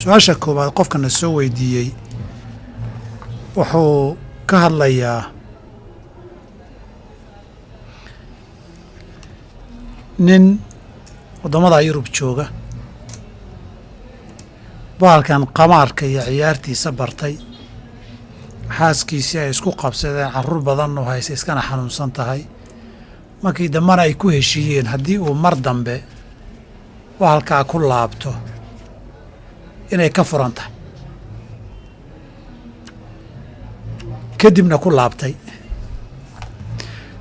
Su-aasha koowaad qofkana soo weydiiyey wuxuu ka hadlayaa nin waddamada Yurub jooga, bahalkan qamaarka iyo ciyaartiisa bartay, xaaskiisii ay isku qabsadeen, carruur badan u haysa, iskana xanuunsan tahay. Markii dambena ay ku heshiiyeen haddii uu mar dambe bahalkaa ku laabto inay ka furan tahay, kadibna ku laabtay.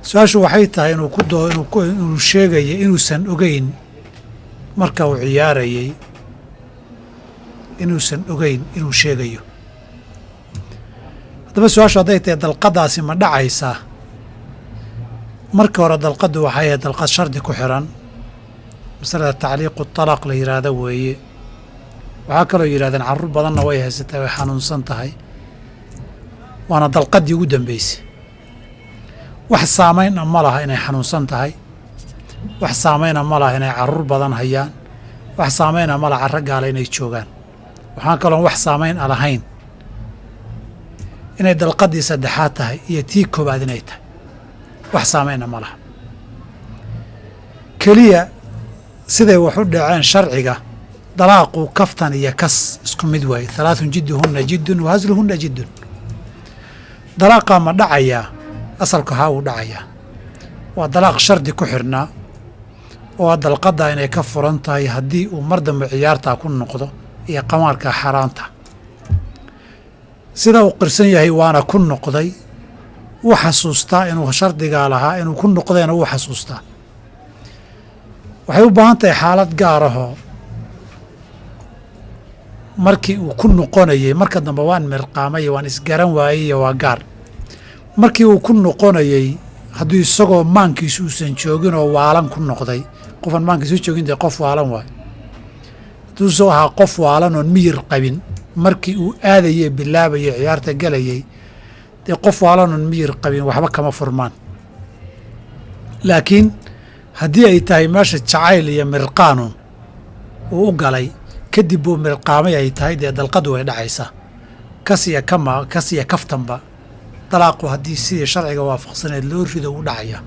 Su-aashu waxay tahay inuu ku doo inuu sheegayo inuusan ogeyn marka uu ciyaarayey, inuusan ogeyn inuu sheegayo. Haddaba su-aashu hadday tahay dalqadaasi ma dhacaysaa, marka hore dalqaddu waxay ahayd dalqad shardi ku xiran, masalada tacliiqu talaaq la yidhaahda weeye. Waxaa kaloo yidhahdeen carruur badanna way haysatay, way xanuunsan tahay, waana dalqaddii ugu dambeysay. Wax saamayna ma laha inay xanuunsan tahay, wax saamayna ma laha inay carruur badan hayaan, wax saamayna ma laha carro gaala inay joogaan. Waxaan kaloon wax saamayn a lahayn inay dalqaddii saddexaad tahay iyo tii koowaad inay tahay, wax saamayna ma laha. Keliya siday wax u dhaceen sharciga, dalaaqu kaftan iyo kas isku mid waaye. Halaathun jidduhunna jiddun wa hasluhunna jiddun. Dalaaqaa ma dhacayaa? Asalku haa, wuu dhacayaa. Waa dalaaq shardi ku xirnaa oo dalqaddaa inay ka furan tahay haddii uu mar dambe ciyaartaa ku noqdo iyo qamaarka xaaraanta. Sida uu qirsan yahay waana ku noqday, wuu xasuustaa inuu shardigaa lahaa, inuu ku noqdayna wuu xasuustaa. Waxay u baahan tahay xaalad gaar ahoo markii uu ku noqonayey, marka dambe waan mirqaamay, waan isgaran waayey, waa gaar. Markii uu ku noqonayey, hadduu isagoo maankiisu uusan joogin oo waalan ku noqday, qofaan maankiisu joogin dee qof waalan waayo. Hadduusoo ahaa qof waalan oon miyir qabin markii uu aadayey, bilaabayey, ciyaarta gelayey, dee qof waalan oon miyir qabin waxba kama furmaan. Laakiin haddii ay tahay meesha jacayl iyo mirqaanun uu u galay, kadib buu mirqaamay ay tahay, dee dalqadu way dhacaysaa. Kas iyo kama kas iyo kaftanba dalaaqu haddii sidii sharciga waafaqsaneed loo rido wuu dhacayaa.